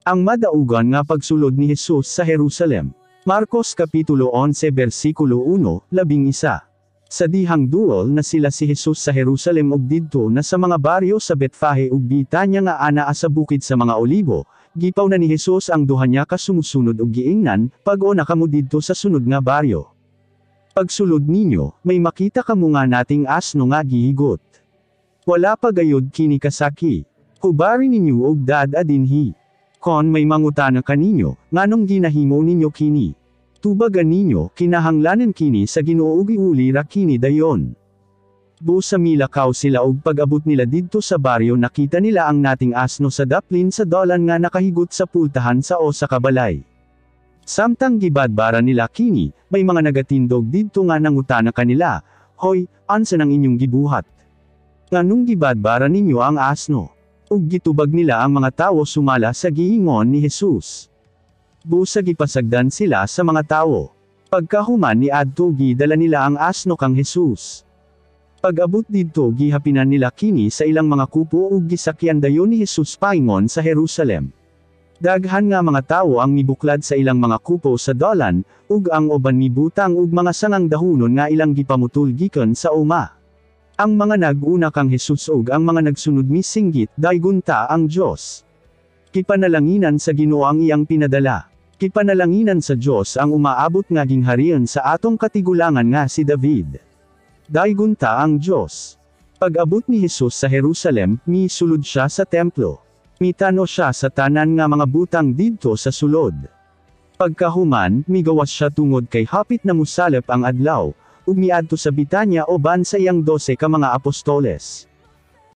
Ang madaugan nga pagsulod ni Jesus sa Jerusalem. Marcos Kapitulo 11 versikulo 1, 11. Sa dihang duol na sila si Jesus sa Jerusalem ug didto na sa mga baryo sa Betfahe ug Bitanya nga anaa sa bukid sa mga Olibo, gipaw na ni Jesus ang duha niya ka sumusunod ug giingnan, "Pag-o na kamo didto sa sunod nga baryo. Pagsulod ninyo, may makita kamo nga nating asno nga gihigot. Wala pa gayud kini kasaki. Hubari ninyo og dad-a dinhi. Kon may mangutana kaninyo, nganong ginahimo ninyo kini? Tubagan ninyo, kinahanglanan kini sa Ginoo ug iuli ra kini dayon." Busa milakaw sila ug pag-abot nila didto sa baryo, nakita nila ang nating asno sa daplin sa dalan nga nakahigot sa pultahan sa usa ka balay. Samtang gibadbaran nila kini, may mga nagatindog didto nga nangutana kanila, "Hoy, unsa nang inyong gibuhat? Nganong gibadbaran ninyo ang asno?" Ug gitubag nila ang mga tawo sumala sa giingon ni Jesus. Busa gipasagdan sila sa mga tawo. Pagkahuman ni adto, gidala nila ang asno kang Jesus. Pag-abot didto, gihapinan nila kini sa ilang mga kupo ug gisakyan dayon ni Jesus paingon sa Jerusalem. Daghan nga mga tawo ang mibuklad sa ilang mga kupo sa dalan, ug ang uban mibutang og mga sangang dahunon nga ilang gipamutul gikan sa uma. Ang mga nag-una kang Jesus ug ang mga nagsunod misinggit, "Daygon ta ang Dios! Kipanalanginan sa Ginoo ang iyang pinadala! Kipanalanginan sa Dios ang umaabot nga gingharian sa atong katigulangan nga si David! Daygon ta ang Dios!" Pag-abot ni Jesus sa Jerusalem, misulod siya sa templo. Mitano siya sa tanan nga mga butang didto sa sulod. Pagkahuman, migawas siya tungod kay hapit na musalop ang adlaw, ug miadto sa Bitanya uban sa iyang 12 ka mga apostoles.